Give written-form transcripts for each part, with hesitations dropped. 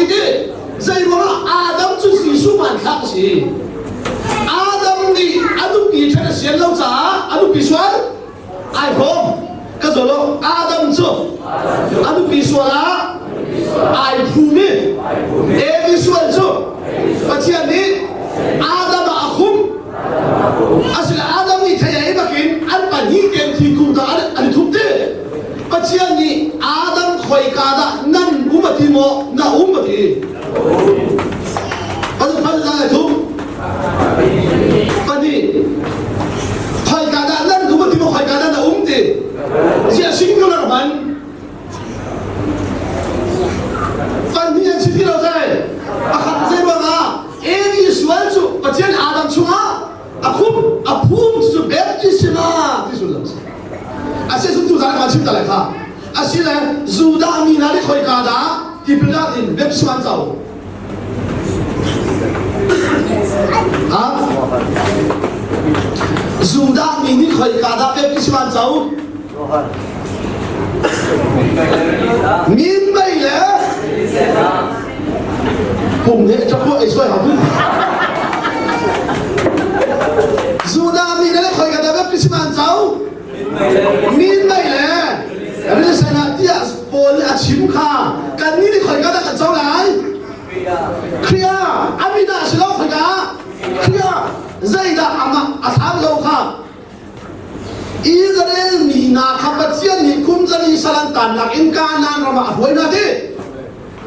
ti ti. Zei ruangah Adam cu Jesuh hmanthlak a si. Adam nih a nupi ṭhen a sian lo caah a nupi sual ai hrawm. Ka zawl lo. Adam cu a nupi sual ah ai phum i Evi sual cu Pathian nih Adam ah a khum. Asile Adam nih thei a ei bakin an pahnih tein thingkung tang an i thup ti. Pathian nih Adam khoika dah nan um a ti maw? Na um a ti. Phan phan lai thum. Pahnih. Khoika dah nan um a ti maw? Khoika dah na um ti. Ziah singular hman. Pahnih an si ti lo zai. Pakhat zei ruangah Evi sual cu Pathian Adam chungah a khum a phum cu baptism ti sullam si. A si tu zan kan chim ta lai kha. Asile Judah mi hna nih khoika dah tipil in baptism an co? Ha? Judah mi nih khoika dah baptism an co? Min mei le pum nih ṭapuah ei suai hau Judah mi le khoika dah baptism an co? Min mei le rilsen ah tiah Paul nih a chim kha kannih nih khoika dah kan co lai? Khrih ah a min ah si lo khoika? Khrih ah zeidah amah a thlam lo kha Israel mi hna kha Pathian nih kum zali sal an tannak in Kanaan ram ah a hruai hna ti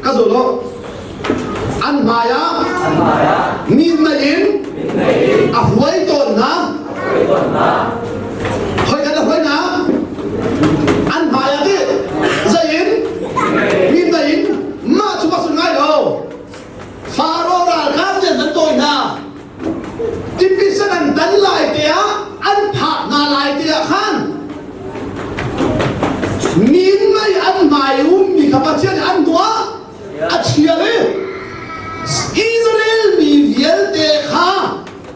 ka zul u. An hmai ah minmei in a hruai tawn hna. Hoi kan a hruai hna. An hmai ah ti zei in minmei in mah cu ka sun ngai lo. Faro ralkap nih an tawi hna. Tipi san an dan lai te ah an phak hna lai te ah khan min mei an hmai ummi kha Pathian an tuah a thial i Israel mi vialte kha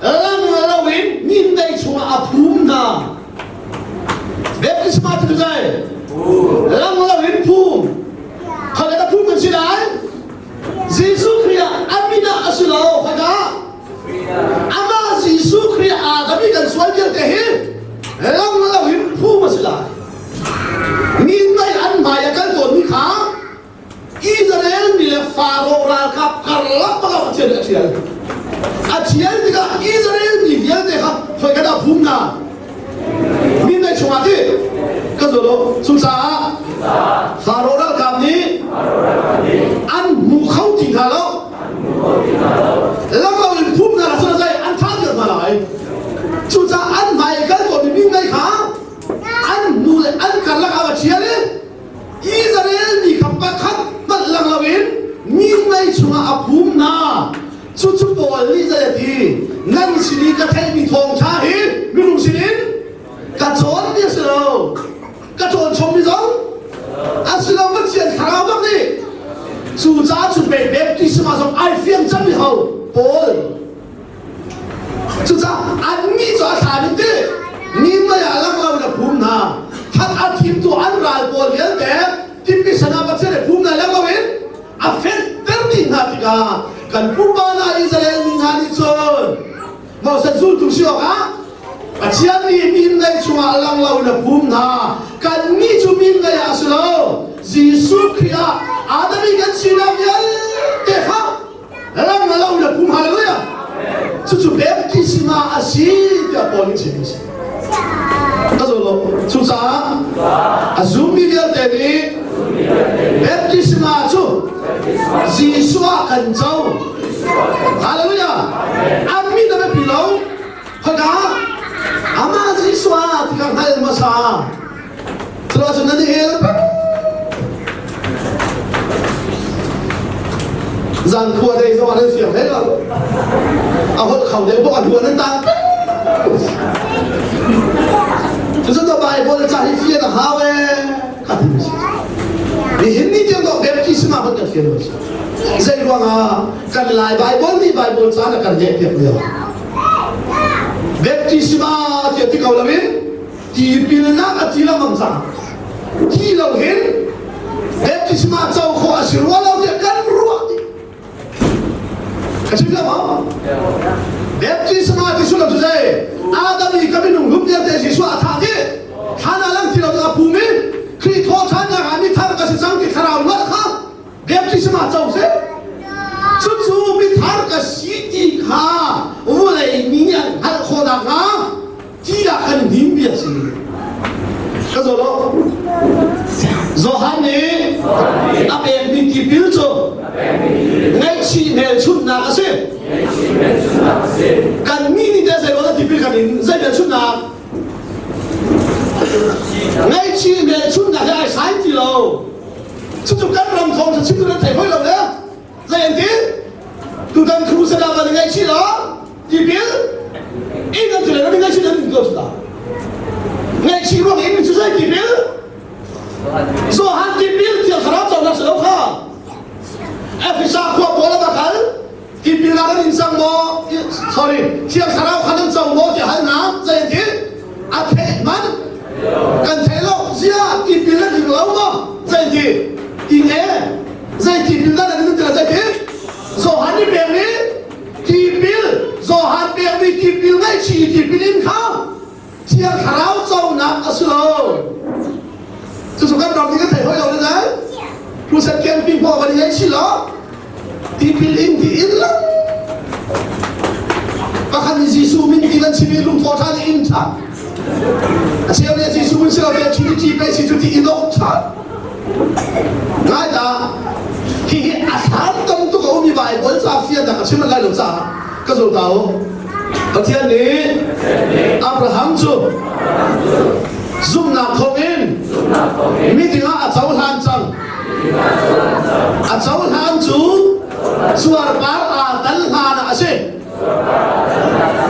lang loin minmei chungah a phum hna. Baptisma cu zei? Lang loin phum. Kha a phum kan si lai. Jesuh Khrih ah a min ah a si lo khaka amah Jesuh Khrih aa ka mi kan sual vialte hi lang lo in phum a si lai mi mei an hmai a kal tawn mi kha Israel mi le Faro ralkap karlak bak ah Pathian nih a thial a thial tikah Israel mi vialte kha khoi ka dah phum hna Mi mei chungah ti ka zul u. Cucaah Faro ralkap nih an hmu kho ti hna lo. Lam lo in phum hna rak zai an thah dir hna lai. Cucaah an hmai i kal tawnmi mi mei kha an hnu le an karlak ah va ṭhial i Israel mi kha pakhat hmanh lang loin mi mei chungah a phum hna. Cucu Paul nih zei a ti? Nan sin i ka theihmi thawngṭha hi minung sinin ka cawnmi a si lo. Ka cawn chommi zong a si lo Pathian thlarau bak nih. Cucaah cu pe baptism ah zong ai fiang cangmi ho Paul. Cucaah annih cu a thla in ti mi mei ah lang lo in a phum hna. That a thimtu an ral pawl vialte tipi sana Pathian nih phum hna lang loin a fenhter dih hna tikah kan pupa hna Israel mi hna nih cun Moses zultu si awkah Pathian nih minmei chungah lang lo in a phum hna. Kannih cu minmei ah a si lo. Jesuh Khrih ah Adam i kan sinak vialte kha lang lo in a phum. Hallelujah! Cucu baptism ah a si tiah Paul nih chim a si. Ka zo lo. Cucaah a zummi vialte nih baptisma cu Jesuh ah kan co. Hallelujah! An mi na biapi lo. Khaka amah Jesuh ah ti ka hngal hmasa. Culo nan i el Zan khua dei zong an fiang hlei lo. A holh kho deuh bok an huan an tang. Cucu to Bible ca hi fian a hau ee ka ti si. Nihin ni tiang dok baptism ah kan fian lo si. Zei ruangah kan Lai Bible nih Bible ca na kan leh piak lio. Baptism ah tiah ti ko lo in tipilnak a ti lengmang cang ti lo hin baptisma co khawh a si rua lo tiah kan ruah dih. Ka chim lo maw? Baptisma ti sullam cu zei? Adam i ka minung hlum vialte Jesuh a thah dih. Thlan ah lang ti lo a phum i Khrih thawhṭhannak ah mithar ka si cang ti thlarau nolh kha baptisma co si. Cucu mithar ka si ti kha vawlei mi nih an hngalh khawh nakhnga ti ah kan hnim bia si. Ka zaw lo. Johan nih a pekmi tipil cu ngaihchih hmelchunhnak a si. Kan mi nih teh zei ruangah tipil kan in zei hmelchunhnak? Ngaihchih hmelchunhnak he ai sai ti lo. Cucu kan ram thawng cu chim nan thei hoi lo le. Zei an ti? Tutan crusade ah van ngaihchih lo tipil in an ti le nan ngaihchih nan in ko ta. Ngaihchih ruang in cu zei tipil? Johan tipil thiang thlarau cawnnak si lo kha. Efesa khua pawl a va kal tipil ah nan in cang maw? Sorry, thiang thlarau kha nan co maw ti hal hna. Zei an ti? A theih man kan thei lo zia tipil nan ing lo maw? Zei an ti? Ing e zei tipil dah nan in ti zei ti? Johan nih pekmi tipil Johan pekmi tipil ngaihchih tipil in kha Thiang Thlarau conak a si lo. Cucu kan ram nih kan thei hoi lo na Crusade camping pawl kan i ngaihchih lo. Tipil in ti in lo. Pakhat nih Jesuh min ti kan chim i lungthaw ṭha nih in ṭha. A cheu nih Jesuh min si lo te Trinity pei si cu ti in awk ṭha. Ngai ta, hihi a hlan tam tuk a ummi Baibal ca fiannak a chim lai lo caah ka zul ta u. Pathian nih Abraham cu zumhnak thawngin miding ah a cohlan cang. A cohlan cu cuarpar aa tal hlan ah a si.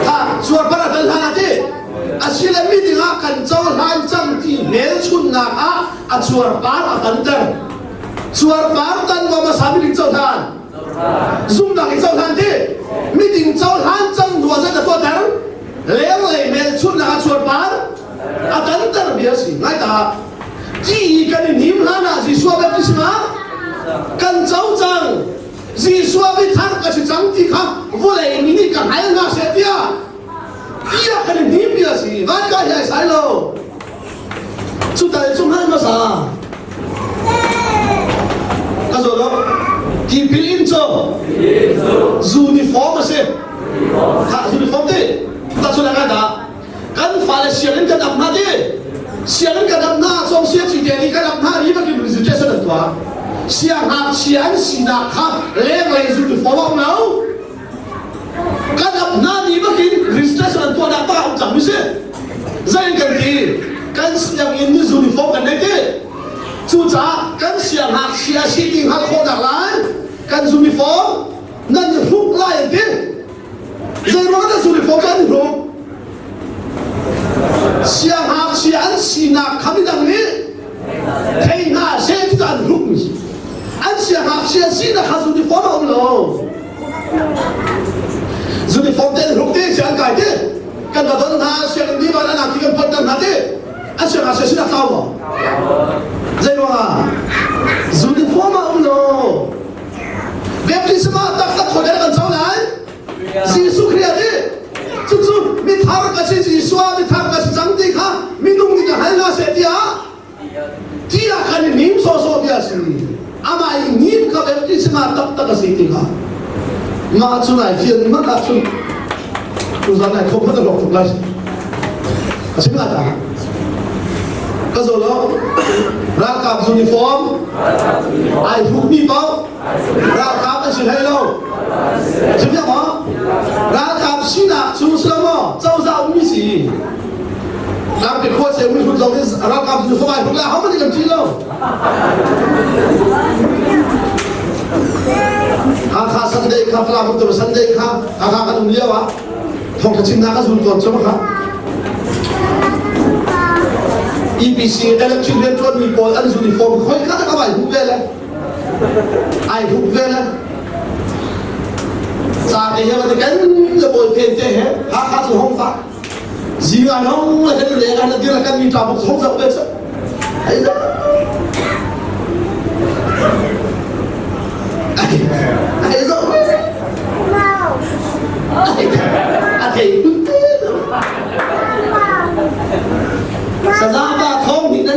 Ha, cuarpar aa tal hlan ah ti. Asile miding ah kan cohlan cang ti hmelchunhnak ah a cuarpar a tanter. Cuarpar tan ma hmasa miding cohlan. Zumnak in cohlan ti. Miding cohlan cang hnu ah zei dah tuahter? Lenglei hmelchunhnak ah cuarpar a tanter bia si. Ngai ta. Ti i kan i hnim hlan ah Jesuh baptisma kan co cang. Jesuh mithar ka si cang ti kha vawlei mi nih ka hngal hna seh tiah tiah kan i hnim bia si. Van ka hi ai sai lo. Cu tal cu hngal hmasa. Ka zaw lo. Tipil in cu uniform a si. Kha uniform ti. Ta cu le ka dah. Kan fale sianginn kan ap hna ti. Sianginn kan ap hna cawng sia ci te nih kan ap hna ri bakin registration an tuah. Siangngakchia an sinak kha lenglei uniform a um lo. Kan ap hna ni bakin registration an tuahnak bak a um cang mi si. Zei kan ti? Kan sianginn nih uniform kan nei ti. Cucaah kan siangngakchia si ti hngalh khawhnak lai kan uniform nan i hruk lai an ti. Zei ruang dah uniform kan i hruk? Siangngakchia an sinak kha midang nih thei hna seh ti an hruk mi si. An siangngakchia sinak kha uniform a um lo. Uniform te an hruk ti si an kai ti. Kan va don hna sianginn dih ban an angki kan phot hna ti. An siangngakchia sinak tlau maw? Zei ruangah? Uniform a um lo. Baptism ah taktak khoi kan co lai. Jesuh Khrih a ti. Cucu mithar ka si Jesuh ah mithar ka si cang ti kha minung nih ka hal hna seh tiah tiah kan i nim sawsawh bia a si. Amah i nim kha baptism ah taktak a si ti kha mah cu nai fian mat ahcun tuzan nai khom hmanh a hlawk tuk lai. A sim lai ta. Ka zaw lo. Ralkap uniform ai hrukmi paoh ralkap an si hlei lo. Sifia maw? Ralkap sinak cu si lo maw? Cozah ummi si. Lampi khua se mi hrut zong in ralkap uniform ai hruk la ho man kan ṭih lo. Hakha Sunday kha Falam um Sunday kha Hakha kan um lio ah thawngṭha chimnak a zul tawn cu kha EPC electric rianṭuanmi pawl an uniform khoi kha ka ai hup ve le ai hup ve le ca te he kan le bawi phen te he Hakha cu hong fa zinga nong le kan le kan dir kan mi ta buk hong zau ve sa ai ai ai zo ve.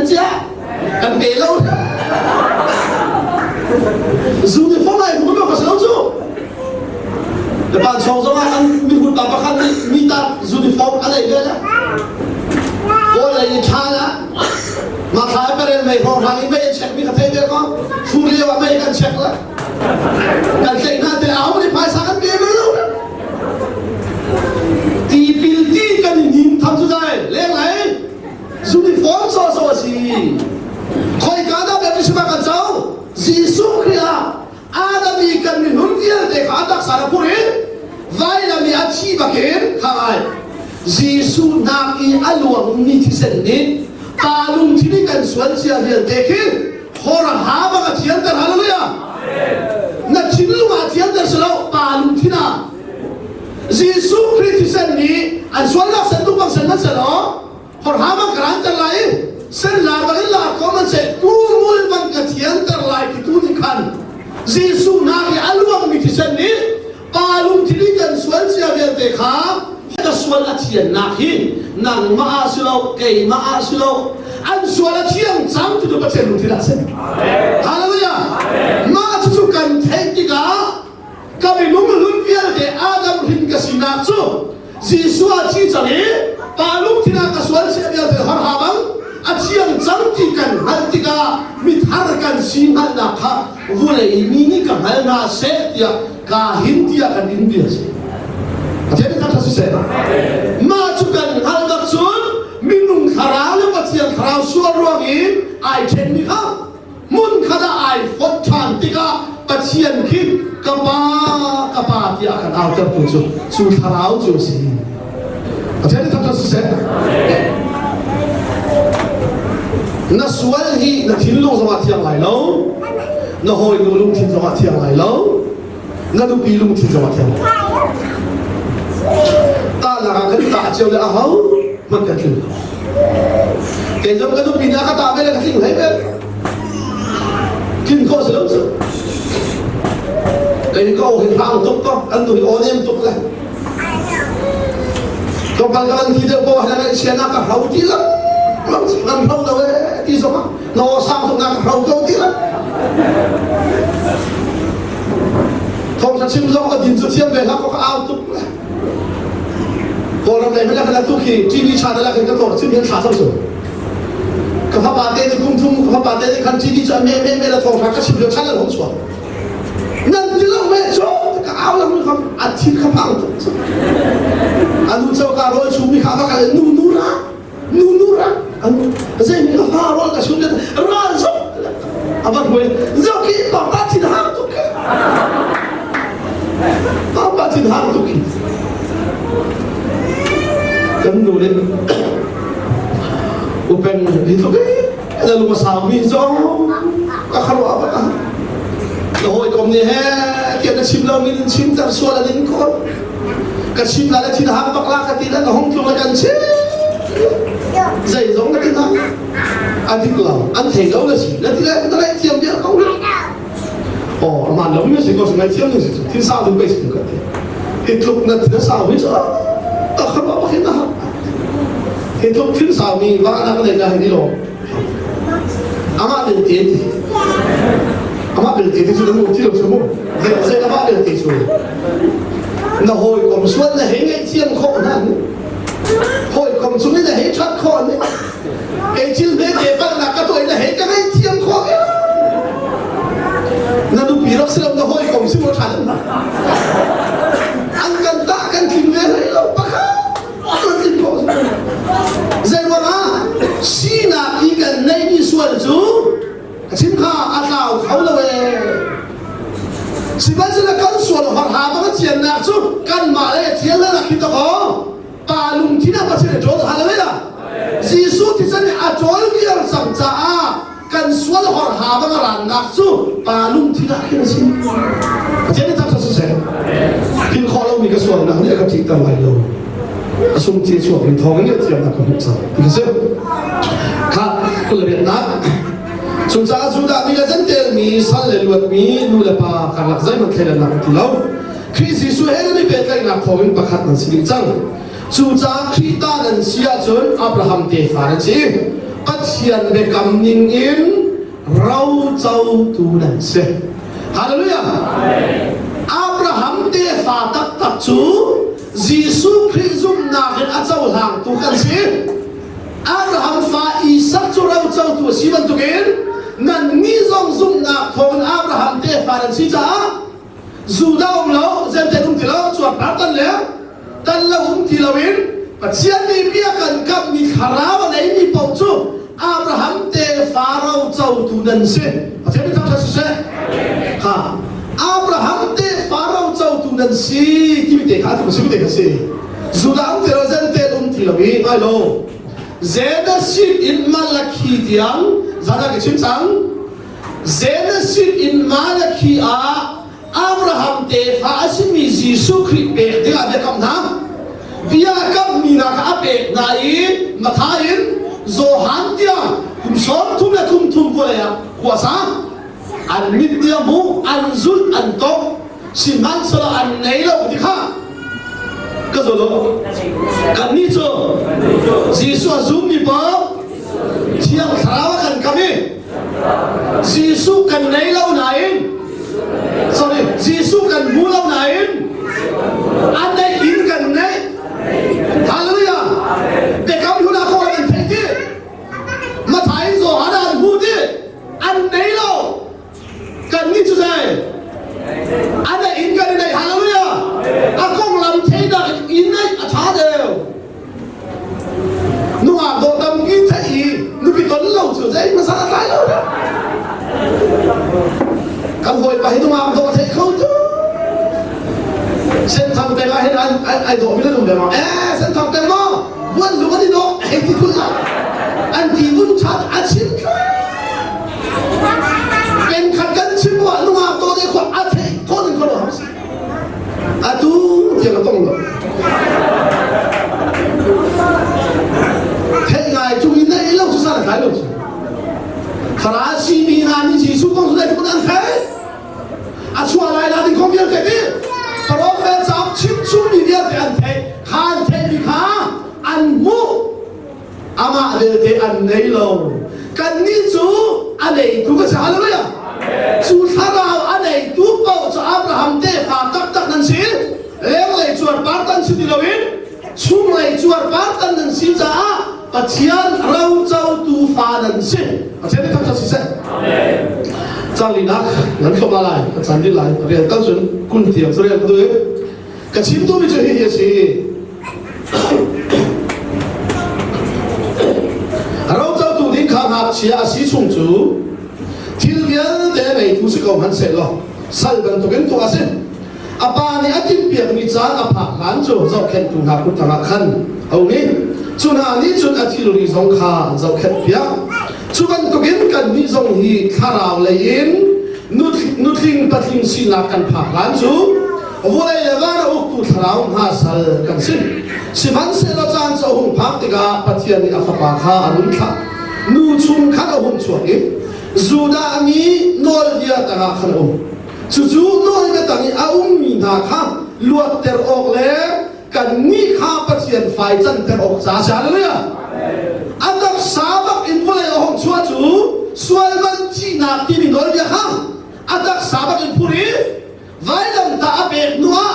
nan cia kan pe lo. Uniform ai hmu ka si lo cu. Japan chong zong ah an mihun pa pakhat nih mi ta uniform a lei ve le. Kawl lei i ṭha la. Mah thla i parel mei hrawng hrang i mei an check mi kha thei ve ko. Fur lio ah mei kan check la. Kan tleih hna te aho nih phaisa kan pe ve lo. Tipil ti kan i nim tham cu dai lenglei uniform sawsawh a si. Khoika dah baptisma kan co? Jesuh Khrih ah Adam i kan minung vialte kha a taksa na phur in vailam i a thi bakin kha ai Jesuh nak i a luangmi thisen nih pa lungthin i kan sual cia vialte khi hor ha bang a thianter hallelujah na thinlung ah thianter si lo pa lungthin ah Jesuh Khrih thisen nih an sualnak sen tuk bang sen man selaw hor ha bang ka ranter lai i sen lar bang in lar ko man seh tumul bang ka thianter lai ti tu nih khan Jesuh nak i a luangmi thisen nih pa lungthin i kan sual cia vialte kha ka sual a thiannak hi nangmah ah si lo keimah ah si lo an sual a thiang cang ti tu Pathian lungthin ah si Hallelujah mah cucu kan theih tikah ka minung hlun vialte Adam hrin ka sinak cu Jesuh a thi cang i pa lungthin ah ka sual cia vialte har ha bang a thiang cang ti kan hngalh tikah mithar kan si hngalhnak kha vulei mi nih ka hngal hna seh tiah ka hin tiah kan in bia si. Pathian nih thangṭhat siseh. Mah cu kan hngalh bak cun minung thlarau le Pathian thlarau sual ruang in ai ṭhenmi kha hmun khat ah ai fonh ṭhan tikah Pathian khi ka pa ka pa tiah a kan autertu cu cu thlarau cu a si. Pathian nih thangṭhat siseh. Na sual hi na thinlung zongah thiang lai lo, na hawinu lungthin zongah thiang lai lo, na nupi lungthin zongah thiang lai. Tahnak ah kan tah cio le aho hmanh kan tling lo. Kei zong ka nupi nih a ka tah ve le ka tling hlei ve. Tlin khawh si lo cu. Kei ka aw hi hrang tuk ko, an nu hi aw nem tuk le. Tlawmpal ka van thi deuh ko ah ngaihchianak ka hro ti lo kan hro lo ee ti zong ah na aw sang tuk na ka hro ko ti lo thawngtha chim zong a din cu thiam ve hlah ko ka au tuk le Kawlram lei hmanh kan tu khi TV channel ah khin ka tor chim hian thla cang su ka fapa te ni kum thum ka fapa te ni khan TV cu me me me la thawngtha ka chim lio channel hong chuak nan ti lo me cu ka au lang kham a thin kha phang tuk anu choka rawl chum mi kha va kal nu nu ra nu nu ra anu zei mi ka fa rawl ka chum ra zo a va hruai zo ki papa thin hang tuk papa thin hang tuk kan nu le upen hi tluk na lung a saumi zong ka kharuah bak ah na hawikom nih he tiah na chim lomi in chimter sual an in kawl ka chim la le thin hang bak la ka ti la ka hung tlung le kan chim zeizong na ti hna a dik lo an thei lo na si na ti le na ngaih thiam vial ko na oh aman lo mi si ko ngai thiam ni si thin sau ding pe si ka ti hi tluk na thin sau hi chu ta kharuah bak hin na hi tluk thin sau mi va na ka nei na hi ni lo Amah belte ti. Amah belte ti cu na um ti lo cu mu. Zei amah belte cu. Na hawikom sual na hei ngaihthiam khawh hna ni. Hawikom cung in na hei ṭhat khawh ni. Kei thil hmete palhnak ka tuah in na hei ka ngaihthiam khawh ni. Na nupi rak si lo na hawikom si maw ṭha An kan tah kan tling ve hlei lo pakhat. Zeiruangah sinak i kan neihmi sual cu a chim kha a tlau kho lo ee. Sihmanhsehlaw kan sual horha bang a thiannak cu kanmah le thian le rak hi tawk pa lungthin ah Pathian a ṭawl hallelujah Jesuh thisen nih a ṭawl viar cang caah kan sual horha bang a rannak cu pa lungthin ah khin a si Pathian nih thangṭhat siseh phil khawh lomi ka sualnak nih a ka ṭihter lai lo a sung ce chuak mi thawng in thiamnak ka hmuh cang ti si kha kulriatnak cucaah Judah mi le Jentail mi sal le luatmi nu le pa karlak zeihmanh thleidannak an ti lo Khrih Jesuh he nan i pehtlaihnak thawng in pakhat nan si ding cang cucaah Khrih ta nan si ahcun Abraham tefa nan si. Pathian biakam ning in rocotu nan si. Hallelujah. Abraham tefa taktak cu Jesuh Khrih zumhnak in a cohlangtu kan si. Abraham fa Isak cu rocotu a si bantukin nannih zong zumhnak thawngin Abraham tefa nan si caah Judah um lo, Jentail um ti lo, cuarpar tan le tan lo um ti loin Pathian nih bia kan kamhmi thlarau a neimi paoh cu Abraham tefa rocotu nan si. Pathian min thangṭhat siseh. Kha Abraham tefa rocotu nan si timi te kha a si te kha si. Judah um ti lo, Jentail um ti lo i ngai lo. Genesis in Malakhi tiang zan ka chim cang. Genesis in Malakhi ah Abraham tefa a simi Jesuh Khrih pek dingah biakam hna. Biakammi hna kha a pek hna i Matthai in Johan tiang kum 30 le kum thum vawlei ah khua sa an mit nih a hmuh, an zulh, an tong, sihmanhsehlaw an nei lo ti kha ka zul u. Kannih cu Jesuh a zummi paoh Thiang Thlarau a kan kam i Jesuh kan nei lo nain sorry Jesuh kan hmu lo nain a neih in kan neih Hallelujah biakam hlun ah kawh an theih ti Mathai in Johan an hmu ti an nei lo kan nih cu zei a neih in kan i neih Hallelujah a konglam theihnak in neih a ṭha deuh Nungak dawh tampi theih i nupi ton lo cu zei hmasa a tlai lo. Kan hawipa hi nungak dawh theih kho tu. Senthang peng ah hin ai dawh mi nan um ve ma? Eh, senthang peng maw? Buan lung an i dawh, hei ti phun ah. An ti vun chan a chim Peng khat kan chim wa nungak dawh deh khua a theih khawh in khawh lo. Atu tiang a tong lo. Theih ngai cung in na lo cu san a tlai lo cu. Farasi mi hna nih Jesuh kong cu zeitluk an theih. A chuah lai la ding kong vialte ti. Prophet cauk chim chungmi vialte an theih. Kha an theihmi kha an hmuh. Amah belte an nei lo. Kannih cu a neitu ka si. Hallelujah. Cu thlarau a neitu paoh cu Abraham tefa taktak nan si. Lenglei cuarpar tan si ti loin chunglei cuarpar tan nan si caah Pathian rocotu fa nan si. Pathian nih thangṭhat siseh. Cang linak nan hlawk la lai, ka caan dih lai. Rian kal cun kun tiang cu rian ka tu Ka chim duhmi cu hihi a si. Rocotu ding kha ngakchia a si chung cu thil vialte ngeitu si ko hmanh sehlaw sal bantukin tuah a si. A pa nih a timhpiakmi caan a phak hlan cu zohkhenhtu hna kut tangah khan a um i cu hna nih cun a thilri zong kha an zohkhenh piak. Cu bantukin kannih zong hi thlarau lei in nutling patling sinak kan phak hlan cu vawlei le van a uktu thlarau hna sal kan si. Sihmanhsehlaw caan cu a hung phak tikah Pathian nih a fapa kha a run thlah. Nu chung khan a hung chuak i Judah mi nawlbia tangah khan a um. Cucu nawlbia tang i a ummi hna kha luatter awk le kannih kha Pathian fai canter awk ca si. Hallelujah! A taksa bak in vawlei a hung chuah cu sual man thihnak timi nawlbia kha a taksa bak in phur i vailamtah a pek hnuah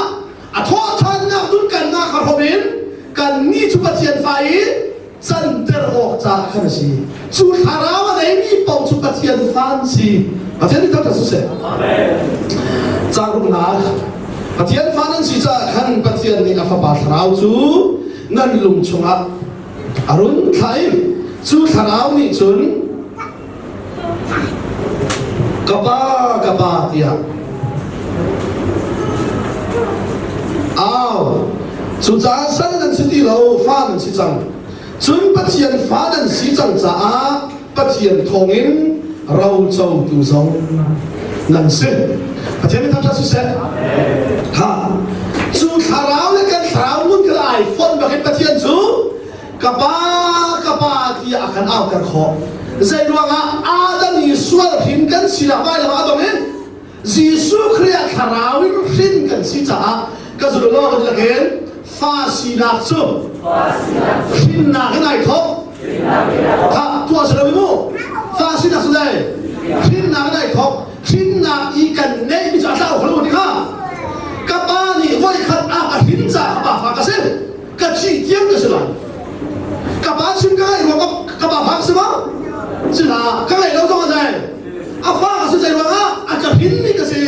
a thawhṭhannak dunkannak kha hrawm in kannih cu Pathian fa i canter awk caah khan a si. Cu thlarau a neimi paoh cu Pathian fa an si. Pathian nih thangṭhat siseh. Caang Pathian fa nan si caah khan Pathian nih a fapa thlarau cu nan lung chungah a run thlah i cu thlarau nih cun Ka pa, ka pa tiah au. Cucaah sal nan si ti lo, fa nan si cang. Cun Pathian fa nan si cang caah Pathian thawngin rocotu zong nan si. Pathian nih thangṭhat siseh. Ha. Cu thlarau le kan thlarau nun kha ai fonh bakin Pathian cu ka pa ka pa tiah a kan auter khawh zei ruangah Adam i sual hrin kan sinak vailam ah dong in Jesuh Khrih ah thlarau in hrin kan si caah ka zul law kan lakin fa sinak cu hrinnak in ai thawk. Kha tuah si lo mu. Fa sinak si dai. Hrinnak dai thok. Hrinnak i kan neih mi cu a tlau kho ti kha. Ka pa nih voi khat a ka hrin caah ka pa fa ka si. Ka thi tiang ka si lai. Ka pa chim ka ngaih ruang ka pa fa ka si ma? Si hlah. Ka ngaih lo zong a zai. A fa ka si zei ruangah a ka hrin mi ka si.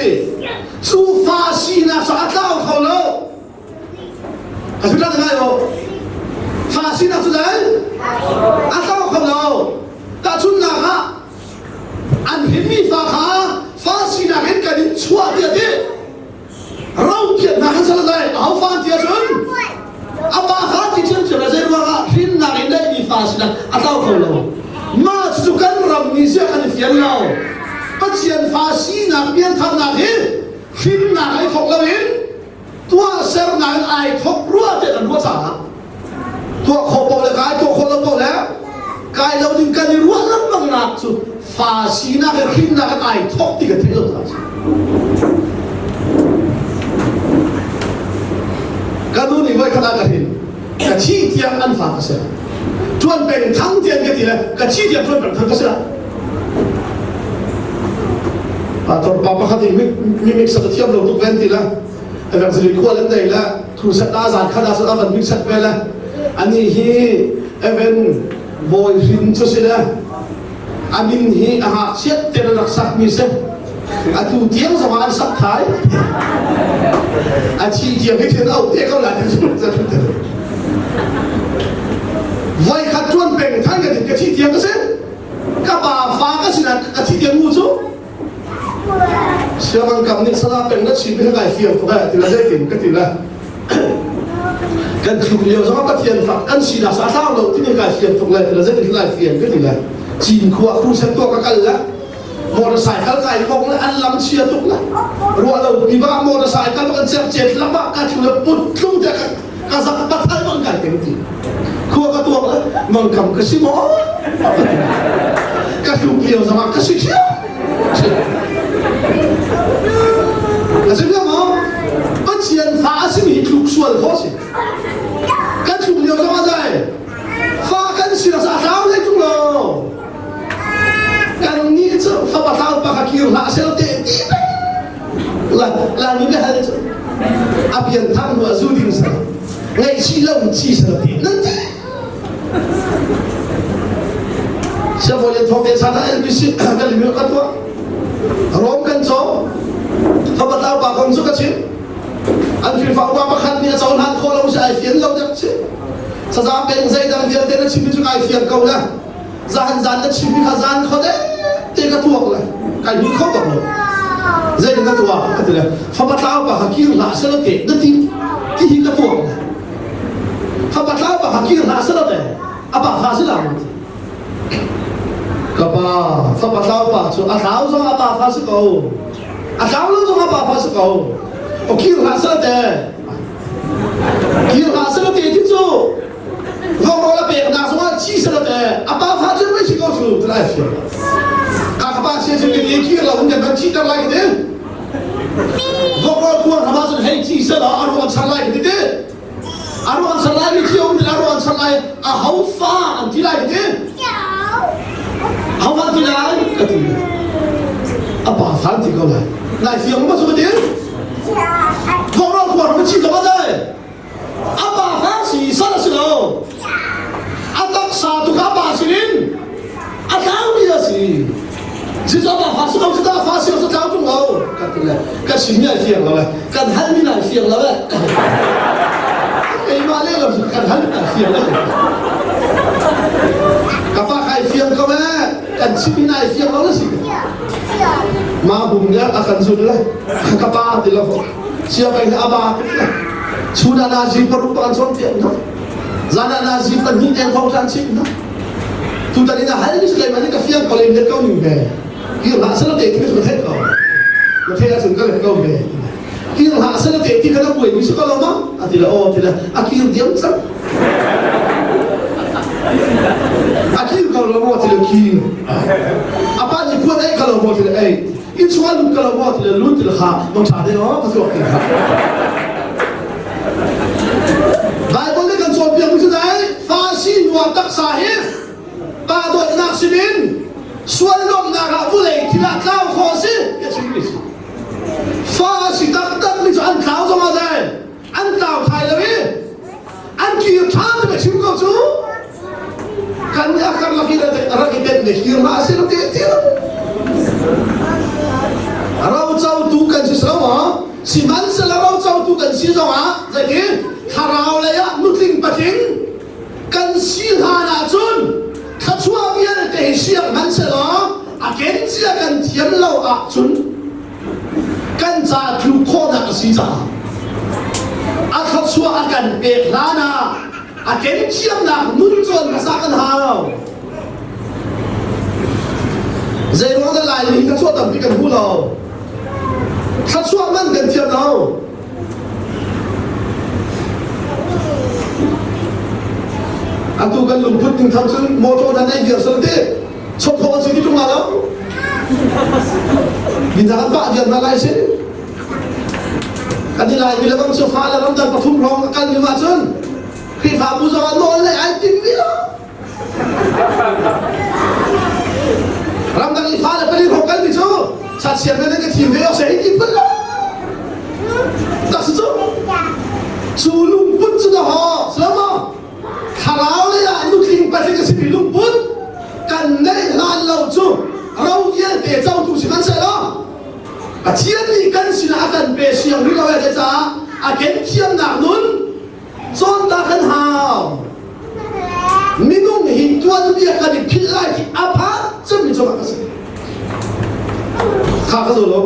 Cu fa sinak cu a tlau kho lo. A si tak ngai lo. Fa sinak cu dai a tlau kho lo. Tahchunhnak ah an hrinmi fa kha fa sinak in kan in chuah tiah ti ro phiatnak an sal lai aho fa ti ahcun a pa kha ti ṭhiamṭhiam le zei ruangah hrinnak in neihmi fa sinak a tlau kho lo. Mah cucu kan ram nih ziah kan i fian lo. Pathian fa sinak piantharnak hi hrinnak ai thawk loin tuahsernak in ai thawk rua tiah kan ruah caah tuah khawh paoh le kai tuah khawh lo paoh le kai lo ding kan i ruah lengmang nak cu fa sinak he hrinnak in ai thawk ti kan theih lo caah ka nu nih voi khat ah ka hrin ka thi tiang an fa ka si tuan peng thang tiang ka ti le ka thi tiang tuan peng thang ka si la Pastor pa pakhat i mi mixer a thiam lo tuk ven ti la evangelist khual an nei la thu set a zan khat ah cun a van mixer ve la ani hi even bawi hrin cu si le a min hi a ngakchiat te rak sak mi si atu tiang zong ah an sak thai a thi tiang hi thian au te ko la ti voi khat tuan peng than ka ka thi tiang ka si ka pa fa ka sinah ka thi tiang mu cu siangang kam nih sala peng na chim hi kai fiang tuk eh ti la zeitin ka ti la kan thluk lio zong Pathian fak kan sinak sa thlau lo ti kai fiang tuk le ti la zeitin lai fiang ka ti la cin khua khu set to ka kal la motorcycle kai kong le an lam chia tuk la ruah lo pi ba motorcycle kan cek chet lama ka thu le put tlung te ka ka zak pathal bang kai teng ti khua ka tuak le mang kam ka si maw ka hluk lio zongah ka si thiam a si maw Pathian fa a simi tluk sual kho si kan tluk lio zongah zai fa kan si sa tlau le tung lo kan nih cu fapa tlau pa kha kir hlah sel te ti la la ni le hal cu a pian thang hnu a zu ding sa ngaihchih lo chi sa ti nan ti Siabawi thawng te chan ah LBC kan lim ka tuah Rom kan caw fapa tlau pa kong cu ka chim an Khrihfa upa pakhat nih a cohlan khawh lo si ai fian lo dek si saza peng zeidang vialte na chim cu kai fian ko na zan zan na chim kha zan kho de te ka tuak le kai hmu kho bak lo zei ka tuah ka ti le fapa tlau pa kha kir hlah sela te na ti ti hi ka tuak le fapa tlau pa kha kir hlah sela te a pa fa si la ka pa fapa tlau pa cu a tlau zong a pa fa si ko a tlau lo zong a pa fa si ko o kir hlah sela te kir hlah sela te ti cu Vawrawl a peknak zongah thi seh te a pa fa cu mei si ko su ti lai si. Ka ka pa sia sin ke kir lo kan kan thi ter lai ti. Vawrawl kuang hama cun hei thi seh law a ruang chan lai ti ti. A ruang chan lai mi thi um ti a ruang chan lai a ho fa an ti lai ti. Ho fa ti lai ka ti. A pa fa an ti ko lai. Lai fiang ma su ka ti. Vawrawl kuang hama thi zong a zai. A pa kha si sal a si lo. A taksa tu kha pa sinin a tlaumi a si. Zizo pa fa si ko si ta fa si ko tlau tung lo. Ka ti le ka chim mi ai fiang lo le kan hal mi ai fiang lo le. Keimah le lo kan hal mi ai fiang lo. Ka pa kai fiang ko le kan chim mi ai fiang lo le si. Ma bum le a kan zun le ka pa ti lo. Sianginn a ba chun ah nazi paruk pa an cawnpiak hna zan ah nazi pahnih eng thong an chimh hna tutan in a hal mi sulaiman nih ka fiang ko le let ko ning ve kir hlah sala te ti ka theih ko na theih ahcun ka let ko ve kir hlah sala te ti kha na buai mi si ko lo ma a ti le aw ti le a kir diam cang a kir ko lo maw ti le kir a pa nih kuat ei ka lo maw ti le ei In chungah lut ka lo maw ti le lut ti le kha mang ṭha te aw ka tuak ti kha. Bible nih kan cawnpiak mi cu dai fa si nuam taksa hi. Pa dawtnak sinin sual nuamhnak ah vulei thil ah tlau khawh a si ti a chimmi si. Fa a si taktak mi cu an tlau zong ah zei an tlau thai lo i an kir ṭhan ti chim ko cu kan nih a karlak i rak i tenh ne kir hlah si lo ti ti lo rocotu kan si so maw sihmanhsehlaw rocotu kan si zongah zeitin thlarau lei ah nutling patling kan si hlan ahcun thluachuah vialte hi siang hmanhsehlaw a kencia kan thiam lo ahcun kan ca tluk khawhnak a si caah a thluachuah a kan pek hlan ah a ken thiamnak nun cawn hmasa kan hau. Zeiruang dah Laimi hi thluachuah tampi kan hmu lo? Thluachuah man kan thiam lo. Atu kan lungput ning tham cun motor dan ei viar sal ti chok khawh si ti tung lo. Min an pah viar na lai si. Kan i lai mi le bang cu fa le ram dang pathum hrawng a kal mi ma cun Khrihfabu zong ah nawl le ai tim mi lo. Ramdang i fa le pali hrawng kal mi cu sachiat le nan ka thim ve awk se hi ti phun lo. Tak si cu. Cu lungput cu na ho, selama thlarau lei ah nutling patling a simi lungput kan neih hlan lo cu ro vialte cotu si hmanhsehlaw Pathian nih kan sinah a kan pe siang rih lo e caah a ken thiamnak nun cawnta kan hau. Minung hi tuanbia kan i philh lai ti a phan cemmi cu a si. Kha ka zo lo.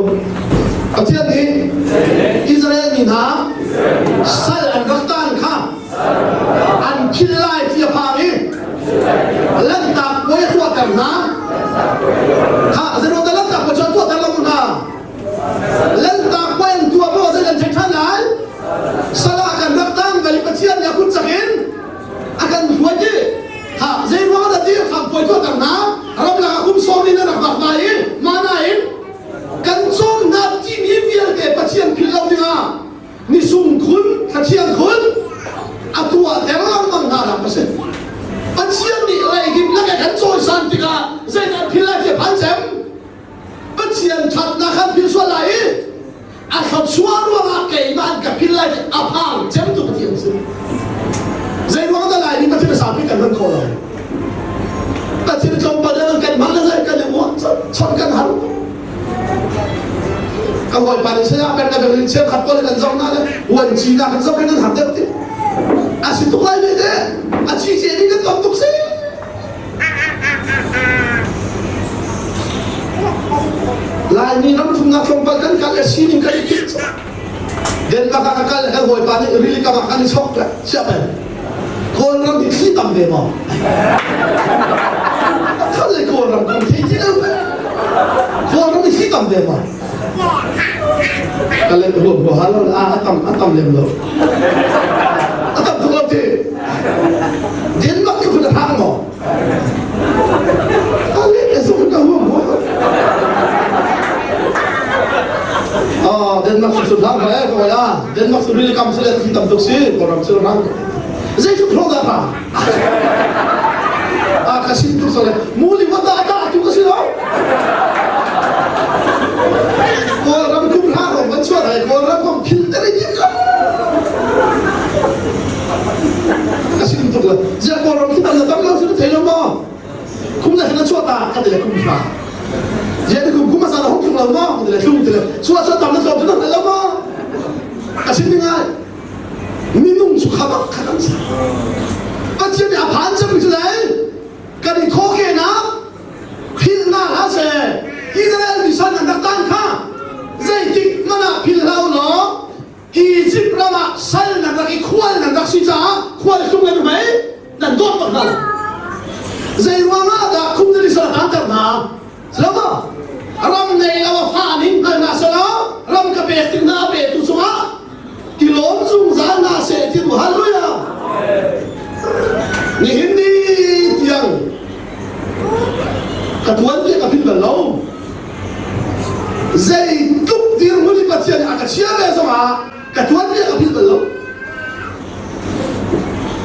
Pathian nih Israel mi hna sal an rak tan kha an philh lai ti a phang i lanhtak puai a tuahter hna. Kha zeiruang dah lanhtak puai cu an tuahter lo hna? Lanhtak puai an tuah maw zei kan theih ṭhan lai? Sal ah kan rak tang bal i Pathian nih a kut cak in a kan hruai i ha zeiruang dah ti kham puai tuahter hna ramlak ah kum sawm in a rak vak lai i mana in kan cawm hna timi vialte Pathian philh lo dingah ni sung khun thlathiang khun a tuah ter lengmang hna nak a si Pathian nih leidip lak kan cawisan tikah zeidah philh lai ti phan cem Pathian ṭhatnak khan philh sual lai i a thluachuah ruangah keimah an ka philh lai ti a phang cem tu Pathian si. Zei ruang dah lai ni Pathian a saupi kan hman khawh lo. Pathian tlawmpal in kan hman le kan i uah chon kan har. Ka hawipa nih saya kan ka in chiar khat pawl kan zong na le uan chi na kan zong kan har deuh ti. A si tuk lai ve te. A chi che ni kan tom tuk si. Laimi ram thumnak tlawmpal kan kal le sining kan i timh Denmark ah ka kal kan hawipa nih rili kam ah kan i chok le siah peng Kawlram hi thli tam ve maw? Kal le Kawlram kong thei ti lo Kawlram hi thli tam ve maw? Ka le ruam ruah hal a tam a tam lem lo. A tam tuk lo ti. Denmark nih phun a hang maw? A le le zong ka huam huam. Ah, Denmark cu hlang he ko ya. Denmark cu rili kam sile thi tam tuk si, Kawlram cu rang. Zei cu phro da ra. Ah, ka sin tuk sole. Mu li wa ta ta tu ka si lo. Kawlram kum hra rong kan chuah lai, Kawlram kong phil te ri lo. Ka sin tuk la. Zia Kawlram khi tam na tam lo su thei lo maw? Kum na na chuah ta ka ti le kum hra. Zia ti kum kum asa na hong tlung lo maw? Ka ti le tlung ti le chuah chuah tam na tlawm tu na lo maw? Ka sin ding ai. Minung cu kha bak kha kan sa. Pathian nih a phan cem cu lai. Kan i thawhkehnak philh hna hlah seh. Israel mi san an rak tan kha zeitik hmanh ah philh hlah u law Egypt ram ah sal nan rak i khual nan rak si caah khual tlung nan hmei nan dawt bak hna lo. Zei ruangah dah khum nan i sal a tanter hna? Lama ram nei lo a fa ning hngal hna selaw ram ka pek tik hna a petu cungah ti lawm zungzal hna seh ti tu hallelujah. Nihin ni tiang ka tuan tiah ka philh bal lo. Zeitluk dirhmun i Pathian nih a ka chia ve zongah ka tuan tiah ka philh bal lo.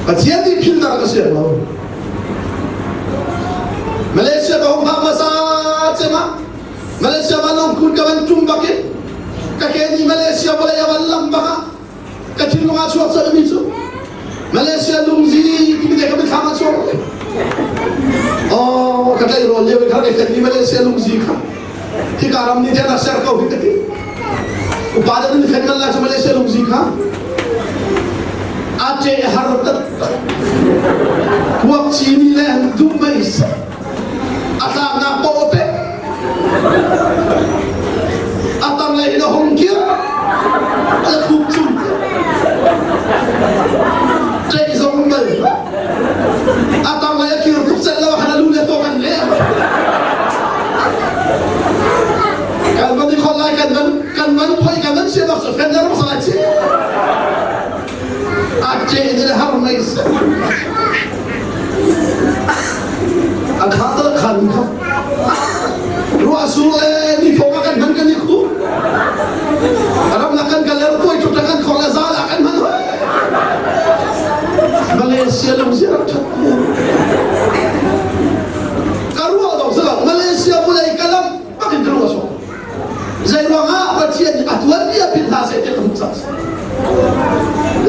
Pathian nih philhter a ka siang lo. Malaysia ka hung phak hmasa cem ah Malaysia vanlawng kun ka van tum bak in ka ke nih Malaysia vawlei a van lam bak ah ka thinlung ah chuak colh mi cu Malaysia lungzi timi te ka mitthlam ah chuak. Oh, ka tleirawl lio in kha ka ni Malaysia lungzi kha hika ram nih tiang ser ko hi ka ti. Upa deuh nih fen lai cu Malaysia lungzi kha a ṭe har taktak. Kuak cimi le duh mei a tlaknak paoh a pek. A tanglei in a hung kir. A khup cung. Ṭeih zong bal. A tanglei a kir tuk celh lo khan a lu le tawk an leh. Kan van i khon lai kan van kan van phoi kan van sia bak cu fen le rak salai chi. A ṭe in har mei A kha ta khan kha. Ruah sur le ni thong ah kan hman kan i khu. Ram la kan kal puai tuk kan khong le zal ah kan hman hoi. Malaysia lung si rak that. Ka ruah dong silo Malaysia vulei kalam bakin ka ruah so. Zei ruangah Pathian nih a tuanmi a philh hna seh tiah ka hmuh cang.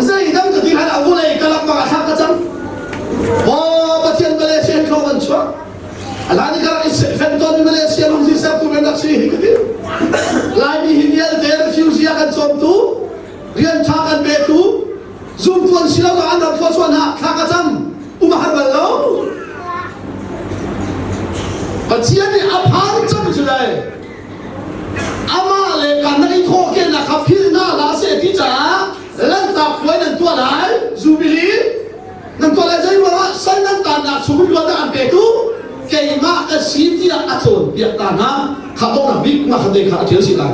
Zei dang ka ti hlan ah vulei ka lam bang a thlak ka cang. Maw Pathian Malaysia hi thlawh an chuak. Alani ka rak i fen tawn Malaysia lungsi sertu kan rak si hi ka ti. Laimi hi vialte refugee a kan cawmtu, rian ṭha kan petu, zumtu an si lo an ram thluachuah hna thla ka cam um a har bal lo. Pathian nih a phan cang cu dai. Amah le kan i thawhkehnak kha philh hna hlah seh ti caah lanhtak puai nan tuah lai, Jubilee nan tuah lai zei ruangah sal nan tannak chung luatnak an petu keimah ka si tiah a cawnpiak ta hna. Kha donghnak bik mah kha te kha a ṭial si lai.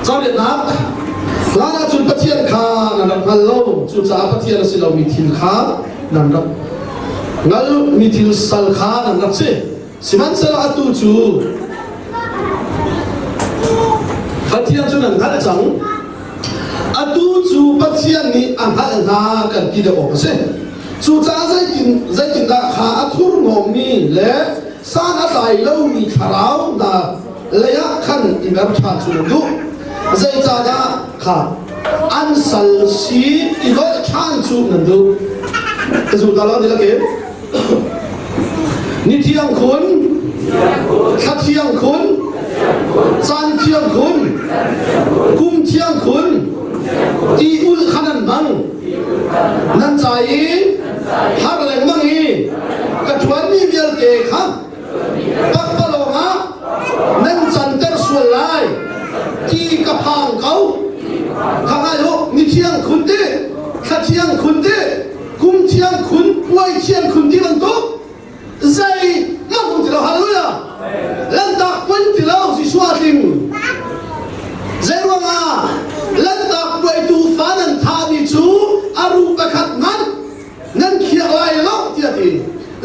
Cabiaknak Hlan ahcun Pathian kha nan rak hngal lo, cucaah Pathian a si lomi thil kha nan rak hngal mi thil sal kha nan rak si. Sihmanhsehlaw atu cu Pathian cu nan hngalh cang. Atu cu Pathian nih a hngalh hna kan ti deuh awk a si. Cucaah zeitin zeitindah kha a thurhnawmmi le san a tlai lomi thlarau hna lei ah khan i mer ṭhan cu nan duh. Zeicahdah kha an sal si i dolh ṭhan cu nan duh? Ka zul ta lo ti lakin. Ni thiang khun, thla thiang khun, caan thiang khun, kum thiang khun, ti ul kha nan hmang. Nan ca i har lengmang i ka ṭuanmi vialte kha pakpalawng ah nan canter sual lai ti ka phang ko. Kha ngai u, ni thiang khun ti, thla thiang khun ti, kum thiang khun, puai thiang khun ti bantuk zei hmanh um ti lo. Hallelujah! Lanhtak puai ti lo, Jesuh a tling. Zei ruangah lanhtak puai tuufa nan thahmi cu a ruh pakhat hmanh nan khiak lai lo tiah ti.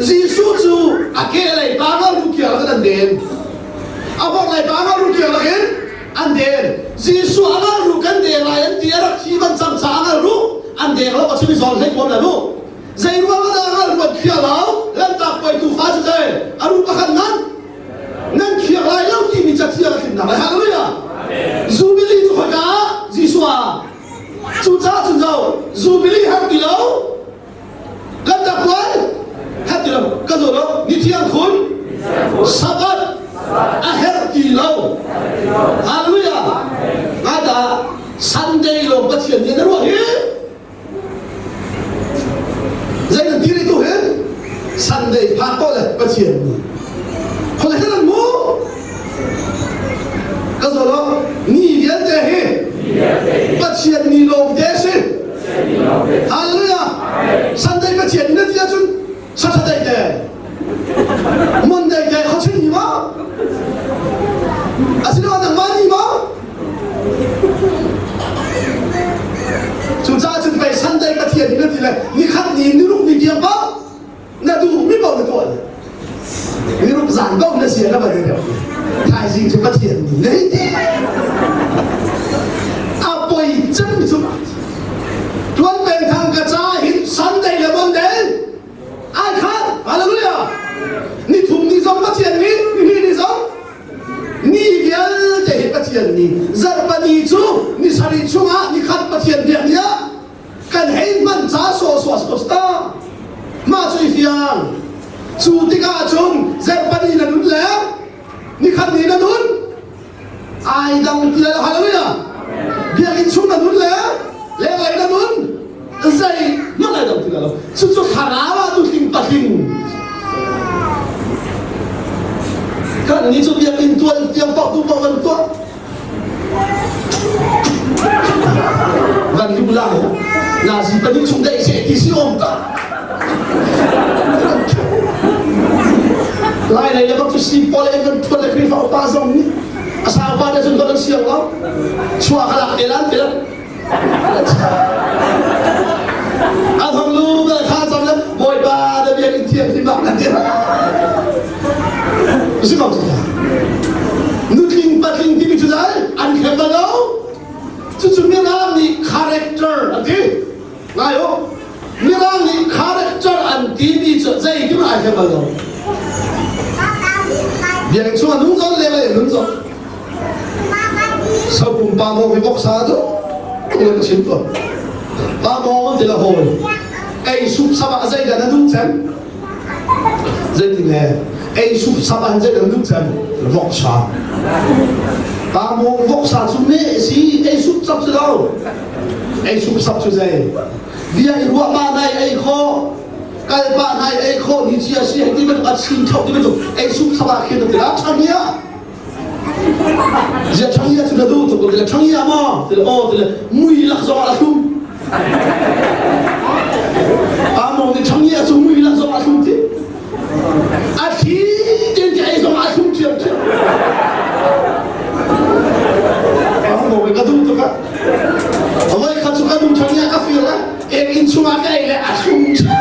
Jesuh cu a kehlei pa nga ruh kiak lakin an den. A vorhlei pa nga ruh kiak lakin an den. Jesuh a ngal ruh kan deng lai an ti a rak thi ban cang caah a ngal ruh an deng lo a chim i zawl hlei kuam le ruh. Zei ruang ah dah a ngal ruat khia lo lanhtak puai tuufa cu zei a ruh pakhat ngan nan khiak lai lo timi cathiang a tlinnak lai. Hallelujah! Jubilee cu khoika ah Jesuh ah cucaah cun zo Jubilee har ti lo kan tak puai hat ti lo ka zo lo ni thiang khun Sabbath a herh ti lo Hallelujah ngata Sunday lawng Pathian nih na ruah hi zei nan ti tu hin Sunday phak ko le Pathian nih khole nan mu ka zo lo ni vialte hi Pathian ni lawng te si Hallelujah Sunday Pathian ni na ti ahcun Saturday te Monday te khawchin ni ma asinain nangmah ni ma Cucaah cun pei Sunday Pathian ni na ti le nikhat ni niruk ni tiang pa na duh mi paoh na tuah niruk zan paoh na sia na van i deuh thaizing cu Pathian ni na hei ti a poi cem cu tuan peng thang ka ca hin Sunday le Monday ai khat hallelujah ni. zong Pathian ni, ni ni zong ni vialte hi Pathian ni. Zarhpini cu ni sarih chungah ni khat Pathian biak ni ah kan hei hman ca sawhsawh a si ko ta. Mah cu i fiang. Cu tikah cun zarhpini na nun le nikhat ni na nun ai dang ti lai lo. Hallelujah. Biakinn chung na nun le lenglei na nun zei hmanh ai dang ti lai lo. Cucu thlarau ah nutling patling kan ni cu biakinn tual tiang paoh tu paoh kan tuah. Van lu lai nazi pahnih chung daih seh ti si om ta. Lai lei le bak cu si pawl le van thuan le Khrihfa upa zong nih a sang pa te cun van an siang lo. Chuah ka lak te lan te lan. A thong lu ka kha cam le Bawipa na biakinn thiang hlim ah kan ti. Si ko Nutling patling timi cu dai an khem bal lo. Cucu Mirang nih character an ti. Ngai u. Mirang nih character an timi cu zeitin ai khem bal lo. Biakinn chung ah nung zon le le nun zon. Sopum pa mawng hi voksa cu tuk ka chim ko. Pa mawng ti la hawi. Ei sup sap ah zeidah na duh cem? Zeitin he? Ei sup sap ah zeidah na duh cem? Voksa. Pa mawng voksa cu me si ei sup sap si lo. Ei sup sap cu zei? Bia i ruah pa nai ei kho kal pa nai ei kho ni chia si hei ti bantuk a chin tho ti bantuk ei sup sap ah khin ti la changia Zia ṭhang ia cu na duh tuk tile ṭhang ia maw tile aw tile mui lak zong ah a thlum. Pa maw nih ṭhang ia cu mui lak zong ah a thlum ti. A thi ten ti ei zong ah a thlum ṭhiam ṭhiam. Pa maw ka duh tuk ah. Voi khat cu ka nu ṭhang ia ka fir la ek inn chungah ka ei le a thlum ṭhiam.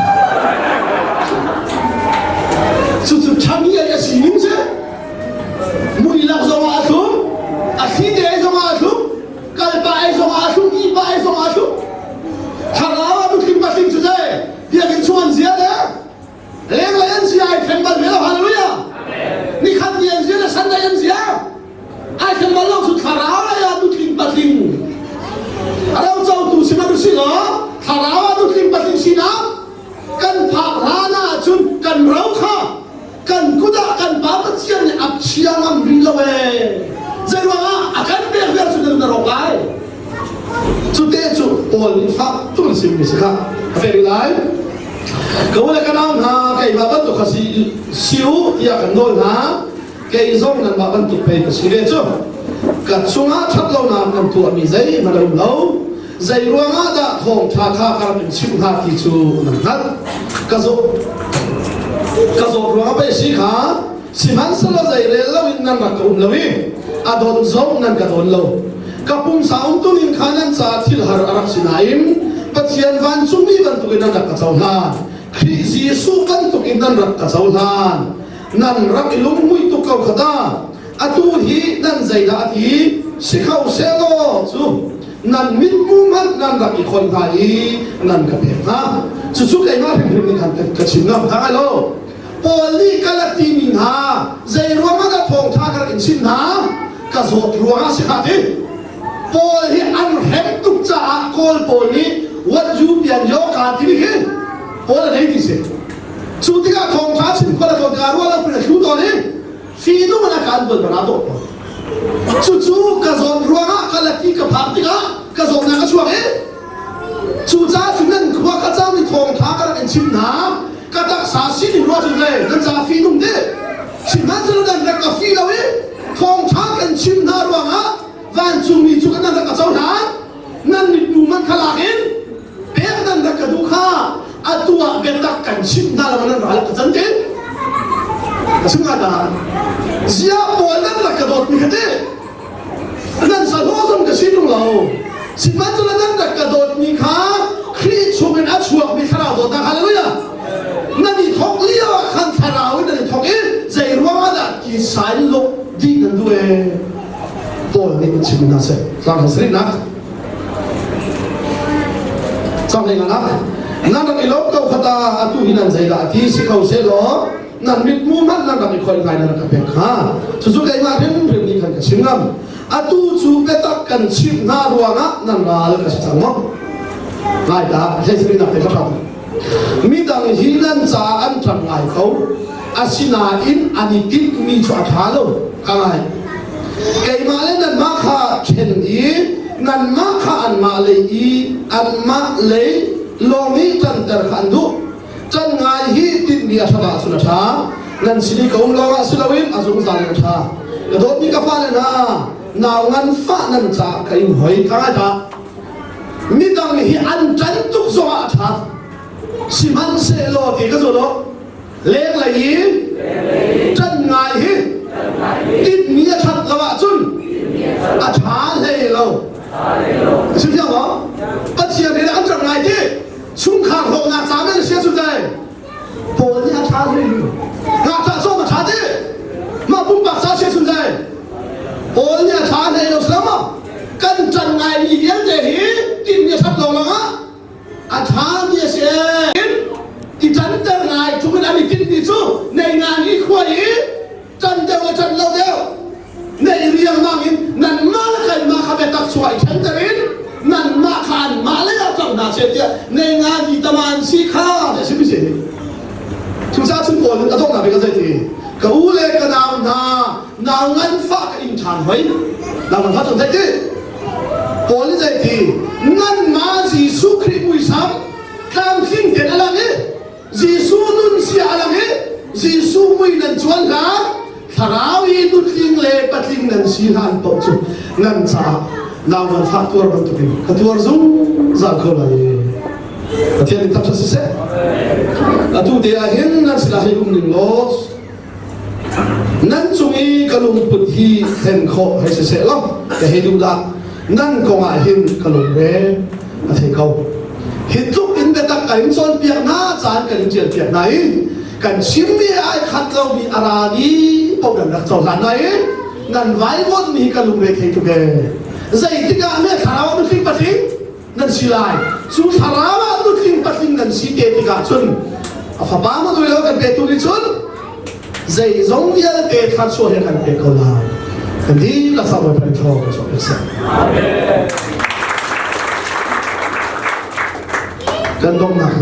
Cucu ṭhang ia a si ning cu. Mui lak zongah a thlum, a thli te ei zongah a thlum, kalpa ei zongah a thlum, ihpa ei zongah a thlum. Thlarau ah nutling patling cu zei biakinn chung an zia le lenglei an zia ai thleng bal ve lo. Hallelujah. Nikhat ni an zia le Sunday an zia ai thleng bal lo cu thlarau lei ah nutling patling a ro cotu si hmanh usih law thlarau ah nutling patling sinak kan phak hlan ahcun kan ro kha kan kut ah kan Pa Pathian nih a chia ngam rih lo ee. Zei ruangah a kan pek vial cu na rawk lai. Cu te cu Paul nih fak tuk in sim mi si kha. A pek lai. Ka u le ka nau hna keimah bantuk kha si si u tiah kan nawl hna. Kei zong nanmah bantuk pei ka si ve cu. Ka chungah ṭhat lonak nan tuahmi zeihmanh a um lo. Zei ruangah dah thawngṭha kha ka rak in chimh hnga ti cu nan hngalh. Ka zawt ka zawt ruangah pei si kha sihmanhsehlaw zei rel loin nan rak ka um lo i a don zong nan ka don lo. Ka pumsa umtuning kha nan caah thil har a rak si nain Pathian vancungmi bantukin nan rak ka cohlan. Khrih Jesuh bantukin nan rak ka cohlan. Nan rak i lunghmuih tuk ko kha ta. Atu hi nan zeidah a ti? Si kho sehlaw cu nan mitmu hmanh nan rak i khon hna i nan ka pek hna. Cucu keimah hrimhrim nih khan ka chim ngam hna lai lo. Paul nih ka la timi hna zei ruangah dah thawngṭha ka rak in chimh hna? Ka zawt ruangah si kha ti. Paul hi an hrem tuk caah Kawl pawl nih what you pian yo ka timi khi Paul a nei ti si. Cu tikah thawngṭha chim khual a tlawn tikah ruah lo pin a thlu tawn i Fihnung in a kan bual bara dawh ko. Cucu ka zawn ruangah ka laki ka phak tikah ka zawtnak a chuak i cucaah cun nan khua ka cami thawngṭha ka rak in chim hna ka taksa sining ruah cun le nan ca fihnung dih sihmanhsehlaw nan rak ka fih lo i thawngṭha kan chim hna ruangah vancungmi cu nan rak ka cohlan nan mitmu man kha lak in pek nan rak ka duh kha atu ah biatak kan chimh hna lo nan ral ka can tin ka chim nga ta zia pawl nan rak ka dawt mi kha ti nan sahlawh zong ka si tung lo sihmanhsehlaw nan rak ka dawt mi kha Khrih chungin a chuak mi thlarau dawtnak hallelujah nan i thok lio ah khan thlarau in nan i thok i zei ruang ah dah ti sai luk dih nan duh e Paul nih an chim hna seh tlang sarihnak Cang lei nganak nan rak i lawm ko khata atu hi nan zeidah ti si ko seh law. Nan mitmu hmanh nan rak i khoih ngai nan rak ka pek kha. Cucu keimah hrimhrim nih khan ka chim ngam. Atu cu biatak kan chimh hna ruangah nan ral ka si cang maw? Ngai ta, hlei nak te ka hram. Midang hi nan caah an ṭang ngai ko. Asinain an i tinhmi cu a ṭha lo. Ka ngai. Keimah le nanmah kha ṭhen i nanmah kha anmah lei i anmah lei lawng i ṭanter kha an duh. Ṭan ngai hi tinhmi a ṭhat ahcun a ṭha. Nan sin i ka um lawngah si loin a zungzal in a ṭha. Ka dawtmi ka fale hna, nau nganfah nan caah ka in hoi. Ka ngai dah. Midang hi an ṭan tuk zongah a ṭha. Sihmanhsehlaw ti ka zul u. Lenglei i ṭan ngai hi tinhmi a ṭhat lo ahcun a ṭha hlei lo. Si fiang maw? Pathian nih an ṭan ngai ti chungkhar hlawknak ca men sia cu dai. Paul nih a ṭha hlei lu. Ngakṭah zong a ṭha ti. Mah pumpak ca sia cun dai. Paul nih a ṭha hlei lo si maw? Kan ṭan ngaimi vialte hi tinhmi a ṭhat lo lawngah a ṭhami a si i ṭanter ngai tluk in an i tinhmi cu nei ngan i khua i ṭan deuh le ṭan lo deuh nei riangmang in nanmah le kanmah kha biatak chuah i ṭhenter in nanmah kha anmah lei ah ṭang hna seh tiah nei ngan i taman si kha ti a si mi si cucaah cun Paul nih a donghnak bik a zei ti ka u le ka nau hna nau nganfah ka ing ṭhan hoi nau nganfah cu zei ti Paul nih zei ti nanmah Jesuh Khrih muisam tlamtling tein a lang i Jesuh nun sia a lang i Jesuh mui nan cuan hlan thlarau i nutling le patling nan si hlan paoh cu nan caah nau nganfah tuar bantukin ka tuar zungzal ko lai. Pathian nih thangṭhat siseh. Atu te ah hin nan sinah hei um ning law Nan cung i ka lungput hi thlen khawh hei siseh law ka hei duh dah. Nan kong ah hin ka lungre a thei ko. Hi tluk in biatak kan in cawnpiak hna caan kan in ṭialpiak hna i kan chimmi ai khat lomi a rami paoh nan rak cohlan hna i nan vaivuanhmi hi ka lungre thei tuk ee. Zeitik ah me thlarau nutling patling nan si lai cu thlarau ah nutling patling nan si te tikah cun a fapa manui lo kan petu nih cun zeizong vialte thlarchuah he kan pek ko lai kan dihlak sa Bawipa nih thaw kan chuah piak seh kan donghnak.